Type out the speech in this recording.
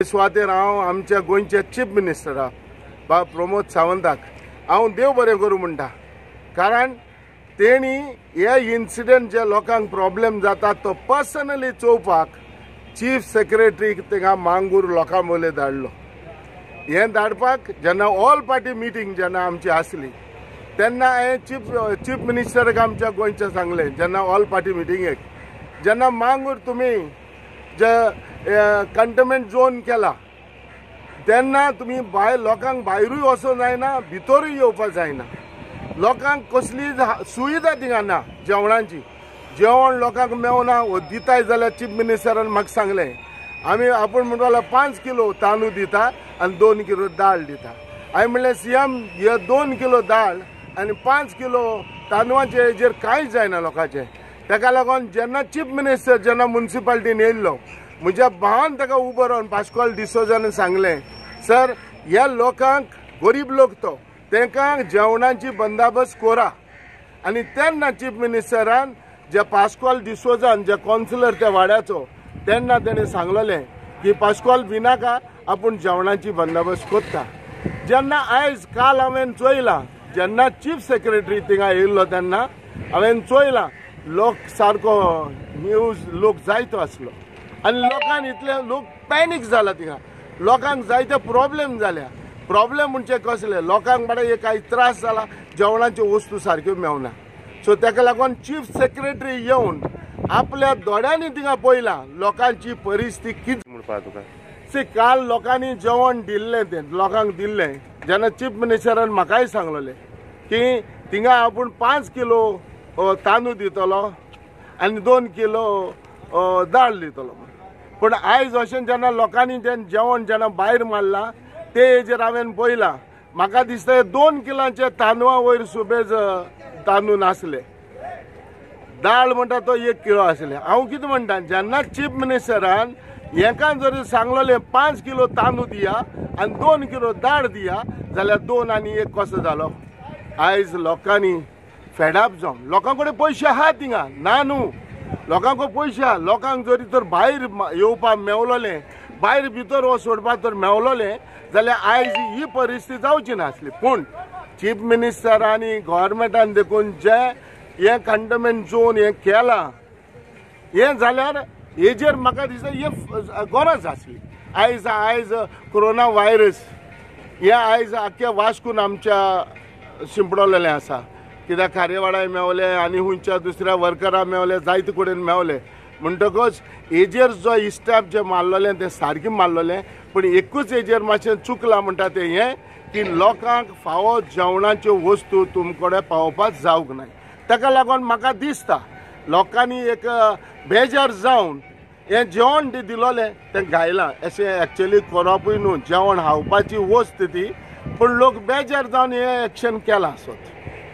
सुवातेर हांव आमच्या गोंयचे चीफ मिनिस्टरा बा प्रमोद सावंताक हांव देव बरें करूं म्हणटा, कारण तेणी हे इन्सिडंट जे लोकांक प्रॉब्लेम जाता तो पर्सनली चोवपाक चीफ सेक्रेटरीक थिंगा मांगूर लोकां वयले धाडलो. हें धाडपाक जेन्ना ऑल पार्टी मिटींग जेन्ना आमची आसली तेन्ना हांवें चीफ मिनिस्टराक आमच्या गोंयचें सांगलें, जेन्ना ऑल पार्टी मिटिंगेक जेन्ना मांगूर तुमी जे कंटेनमेंट झोन केला तेन्ना तुमी भायर लोकांक भायरूय वचोंक जायना, भितरूय येवपाक जायना, लोकांक कसली सुविधा थिंगा ना, जेवणाची जेवण लोकांक मेवना वो दिताय जाल्यार चीफ मिनिस्टरान म्हाका सांगलें आमी आपूण म्हणटा 5 किलो तांदूळ दिता आनी 2 किलो दाळ दिता. हांवें म्हणलें सीएम हे 2 किलो दाळ आनी 5 किलो तांदळाचे हेजेर कांयच जायना लोकांचें. ताका लागून जेन्ना चीफ मिनिस्टर जेन्ना मुन्सिपालिटीन येयल्लो म्हज्या भावान ताका उबो रावन पास्कॉल डिसोजान सांगलें, सर ह्या लोकांक गरीब लोक तो तांकां जेवणाची बंदोबस्त करा. आनी तेन्ना चीफ मिनिस्टरान जे पास्कॉल डिसोजान जे कौन्सिलर त्या वाड्याचो तेन्ना तेणें सांगलेलें की पास्कॉल भिनाका आपूण जेवणाची बंदोबस्त करता. जेन्ना आयज काल हांवें चोयलां जेन्ना चीफ सेक्रेटरी थिंगा येयल्लो तेन्ना हांवें चोयलां लोक सारको न्यूज लोक जायतो आसलो आनी लोकांक इतले लोक पॅनीक जाला थिंगा, लोकांक जायते प्रॉब्लेम जाल्या. प्रॉब्लेम म्हणजे कसले, लोकांक बाडे एक कांय त्रास जाला, जेवणाच्यो वस्तू सारक्यो मेवना. सो ताका लागून चीफ सेक्रेटरी येवन आपल्या दोळ्यांनी थिंगा पळयलां लोकांची परिस्थिती कितें म्हणपा तुका. सी काल लोकांनी जेवण दिल्लें तें लोकांक दिल्लें जेन्ना चीफ मिनिस्टरान म्हाकाय सांगलेलें की थिंगा आपूण 5 किलो तांदूळ दितलो आनी 2 किलो दाळ दितलो. पूण आयज अशें जेन्ना लोकांनी जें जेवण जेन्ना भायर मारलां ते हेजेर हांवें पळयलां म्हाका दिसता 2 किलांचे तांदळा वयर सुबेज तांदूळ नासले, दाळ म्हणटा तो 1 किलो आसले. हांव कितें म्हणटा जेन्ना चीफ मिनिस्टरान हेका जर सांगलेलें 5 किलो तांदूळ दिया आनी 2 किलो दाळ दिया जाल्यार 2 आनी 1 कसो जालो. आयज लोकांनी फेडाप जावन लोकां कडेन पयशे आहा थिंगा ना न्हू, लोकांक पयशे आहा, लोकांक जरी तर भायर येवपाक मेवलोलें भायर भितर वो सोडपाक तर मेवलोलें जाल्यार आयज ही परिस्थिती जावची नासली. पूण चीफ मिनिस्टर आनी गव्हर्मेंटान देखून जे हें कंटेनमेंट झोन हें केलां हें जाल्यार हेजेर म्हाका दिसता हे गरज आसली. आयज आयज कोरोना व्हायरस हें आयज आख्ख्या वास्कून आमच्या शिंपडलेलें आसा, कित्याक खारेवाडाय मेवले आनी खंयच्या दुसऱ्या वर्करां मेवले जायते कडेन मेवले. म्हणटकच हेजेर जो इस्टेप जे मारलेलें तें सारकें मारलेलें, पूण एकूच हेजेर मातशें चुकलां म्हणटा तें हें की लोकांक फावो जेवणाच्यो वस्तू तुमकडे पावोवपाक जावंक नाय. ताका लागून म्हाका दिसता लोकांनी एक बेजार जावन हें जेवण दिलोलें तें घायलां. अशें एक्चुअली करपूय न्हू, जेवण खावपाची वस्त ती, पूण लोक बेजार जावन हें एक्शन केलां आसत.